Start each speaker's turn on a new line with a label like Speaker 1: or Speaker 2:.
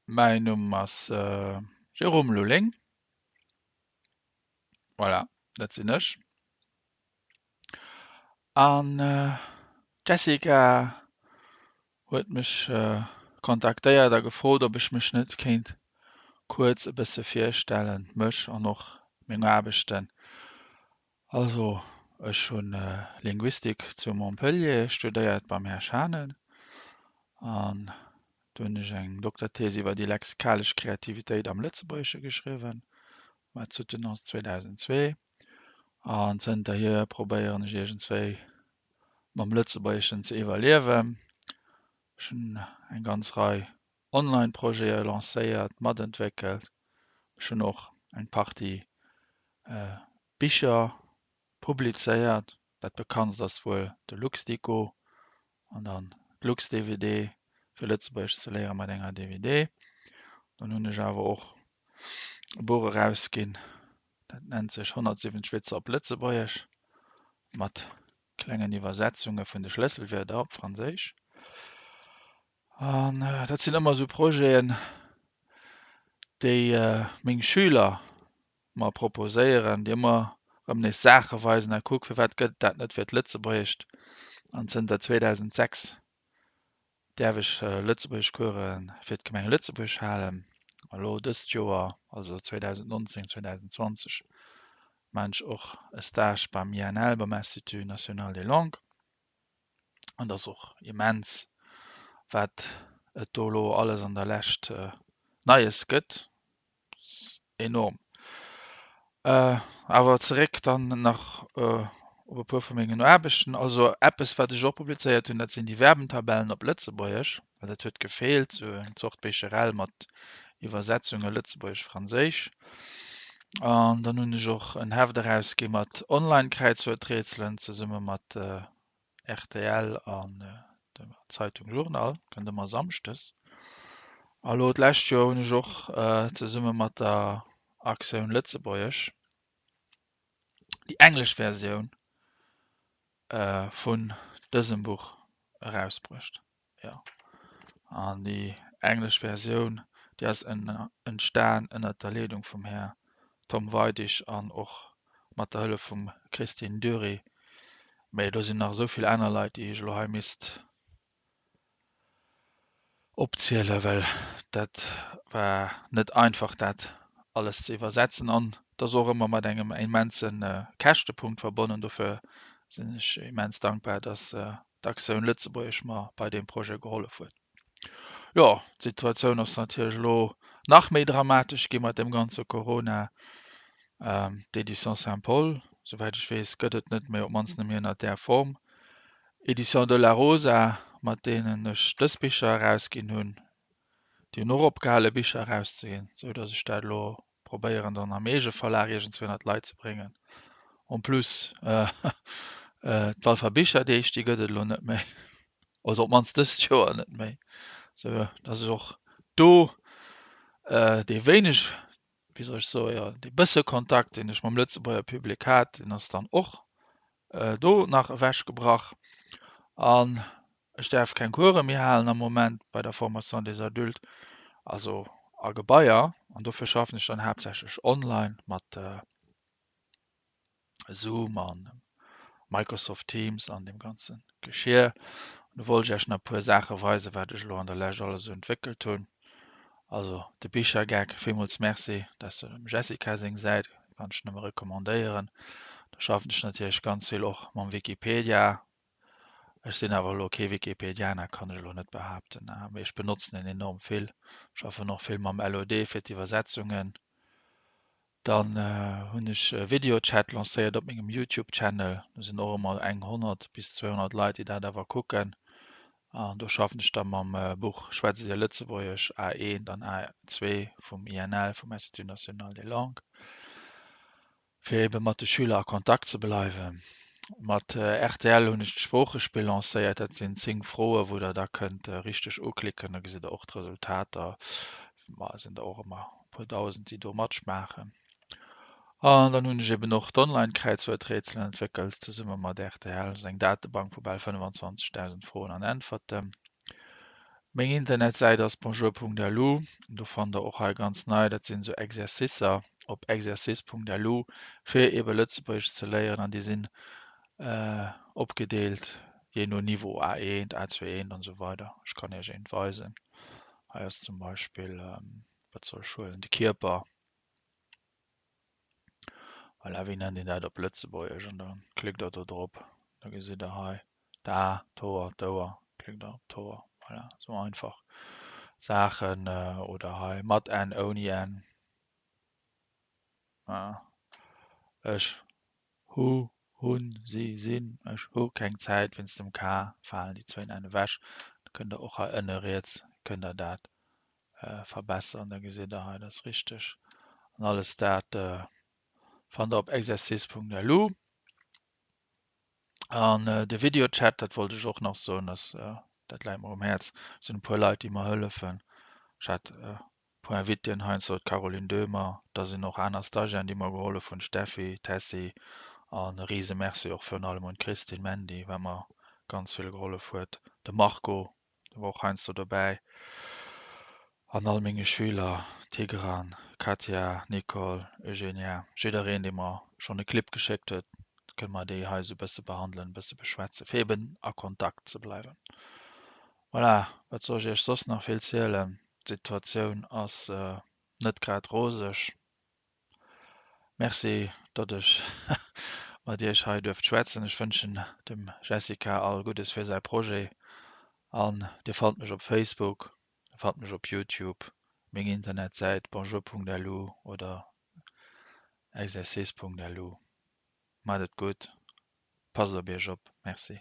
Speaker 1: Mäin Numm ass Jérôme Lulling. Voilà, dat sinn ech. An d'Jessica huet mech kontaktéiert a gefrot, ob ech mech net kéint kuerz e bësse virstellen, mech an och meng Aarbechten. Also ech hu Linguistik zu Montpellier studéiert beim Här Schanen an do hunn ech eng Dokterthees iwwer déi lexikalesch Kreativitéit am Lëtzebuergesche geschriwwen, war d'Soutenance 2002. An zënterhier probéieren ech iergendswéi mam Lëtzebuergeschen ze iwwerliewen. Ech hunn eng ganz Rei Online-Projete lancéiert, matentwéckelt. Ech hunn och eng Partie Bicher publizéiert. Dat bekanntst ass wuel de Luxdico an dann d'LuxDVD fir Lëtzebuergesch ze léiere mat enger DVD. Dann hunn ech awer och e Buch erausginn, dat nennt sech 170 Witzer op Lëtzebuergesch mat klengen Iwwersetzunge vun de Schlësselwierder op Franséisch. An dat sinn ëmmer esou Projeten, déi meng Schüler mer proposéieren, déi ëmmer erëm nees Saache weisen, a kuck, firwat gëtt et dat net fir d'Lëtzebuergescht? An zënter 2006 däerf ech Lëtzebuergeschcourse fir d'Gemeng Lëtzebuerg halen. A lo dëst Joer, also 2019, 2020, maan ech och e Stage beim INL, beim Institut National des Langues. An et ass och immens, wat et do elo alles an der Lescht Neies gëtt. Enorm. Awer zeréck dann nach op e puer vu mengen Aarbechten. Also eppes, wat ech och publizéiert hunn, dat sinn déi Verbentabellen op Lëtzebuergesch, well dat huet gefeelt, sou eng Zort Bécherel mat Iwwersetzunge Lëtzebuergesch-Franséisch. An dann hunn ech och en Heft erausgi mat Online-Kräizwuerträtselen zesumme mat rtl an der Zeitung Journal, kënnt ëmmer samschdes. A lo d'lescht Joer hunn ech och zesumme mat der Aktioun Lëtzebuergesch déi englesch Versioun vun dësem Buch erausbruecht. Jo, an déi englesch Versioun, déi ass entstan ënnert der Leedung vum Här Tom Weidig an och mat der Hëllef vum Christine Dury. Mee do sinn nach esou vill aner Leit, déi ech elo hei misst opzielen, well dat war net einfach, dat alles ze iwwersetzen an et ass och ëmmer mat engem immense Käschtepunkt verbonnen. Dofir sinn ech immens dankbar, dass d'Aktioun Lëtzebuergesch mer bei deem Projet gehollef huet. Jo, d'Situatioun ass natierlech elo nach méi dramatesch gi mat deem ganze Corona. D'Éditions Saint-Paul, souwäit ech weess, gëtt et net méi, op d'mannst net méi ënner där Form. Éditions de la Rosa, mat deenen ech dës Bicher erausginn hunn, déi hunn och opgehale Bicher erauszeginn, sou datt ech dat elo probéieren dann am Eegeverlag iergendswéi ënnert d'Leit ze bréngen. En plus d'Walfer Bicherdeeg, déi gëtt et elo net méi, also op d'mannst dëst Joer net méi, sou datt ech och do dee wéineg, wéi soll ech soen, jo dee bësse Kontakt, deen ech mam Lëtzebuerger Public hat, deen ass dann och do nach ewechgebrach. An Ech däerf keng Course méi halen am Moment bei der Formation des adultes, also a Gebaier, an dofir schaffen ech dann haaptsächlech online mat Zoom a Microsoft Teams an deem ganze Geschir. An do wollt ech Iech nach e puer Saache weisen, wat ech elo an der Lescht alles esou entwéckelt hunn. Also de Bichergeck, villmools Merci, dat ass dem Jessica seng Säit, kann ech nëmme recommandéieren. Do schaffen ech natierlech ganz vill och mam Wikipedia. Ech sinn awer elo kee Wikipedianer, kann ech elo net behaapten, mee ech benotzen en enorm vill. Schaffen och vill mam LOD fir d'Iwwersetzungen. Dann hunn ech e Videochat lancéiert op mengem Youtube Channel. Do sinn och ëmmer eng 100 bis 200 Leit, déi dat awer kucken. An do schaffen ech da mam Buch Schwätzt Dir Lëtzebuergesch A1 an A2 vum INL, vum Institut National des Langues. Fir ebe mat de Schüler a Kontakt ze bleiwen. Mat rtl hunn ech d'Sproochespill lancéiert. Dat sinn 10 Froen, wou der da kënnt richteg uklicken. Da gesitt der och d'Resultater. Ma et sinn der och ëmmer e puer dausend, déi do matmaachen. An dann hunn ech eben och d'Online-Kräizwuerträtsel entwéckelt, zesumme mat rtl. Dat ass eng Datebank vu bal 25.000 Froen an Äntwerten. Meng Internetsäit ass bonjour.lu, do fannt der och hei ganz nei, dat sinn esou Exercicer op exercice.lu fir ebe Lëtzebuergesch ze léieren an déi sinn opgedeelt jee no Niveau, A1, A21 an esou weider. Ech kann iech eent weisen. Hei ass zum Beispill, wat soll ech huelen, de Kierper. Voilà, wéi nennt een dat op Lëtzebuergesch? An da klickt der do drop, da gesitt der hei d'A, d'Hoer, d'Ouer, klickt der op d'Hoer. Voilà, sou einfach Saachen. Oder hei mat N, ouni N. Ech hu, hunn, si, sinn. Ech hu keng Zäit, wéinst dem K falen déi zwéin N ewech. Da kënnt der och hei ënne riets kënnt der dat verbesseren, da gesitt der hei, dat ass richteg. An alles dat fannt der op exercice.lu. An de Videochat, dat wollt ech och nach soen, dass dat läit mer um Häerz, sinn e puer Leit, déi mer hëllefen. Ech hat e puer Invitéen heiansdo, d'Caroline Döhmer, da sinn och aner Stagiairen, déi mer gehollef hunn, d'Steffi, d'Tessy an e rise Merci och virun allem un d'Christine Mendy, wat mer ganz vill gehollef huet, de Marco, dee war och heiansdo dobäi, an all menge Schüler, Tigran, Katja, Nicole, Eugenia, jiddereen, dee mer schonn e Clip geschéckt huet, kënne mer déi hei esou e bësse behandelen, e bësse beschwätzen, fir eben a Kontakt ze bleiwen. Voilà, wat soll ech Iech soss nach vill zielen? D'Situatioun ass net grad roseg. Merci, datt ech mat Iech hei duerft schwätzen. Ech wënschen dem Jessica all Guddes fir säi Projet. An Dir fannt mech op Facebook, Dir fannt mech op Youtube, meng Internetsäit bonjour.lu oder exercice.lu. Maacht et gutt, passt op Iech op. Merci.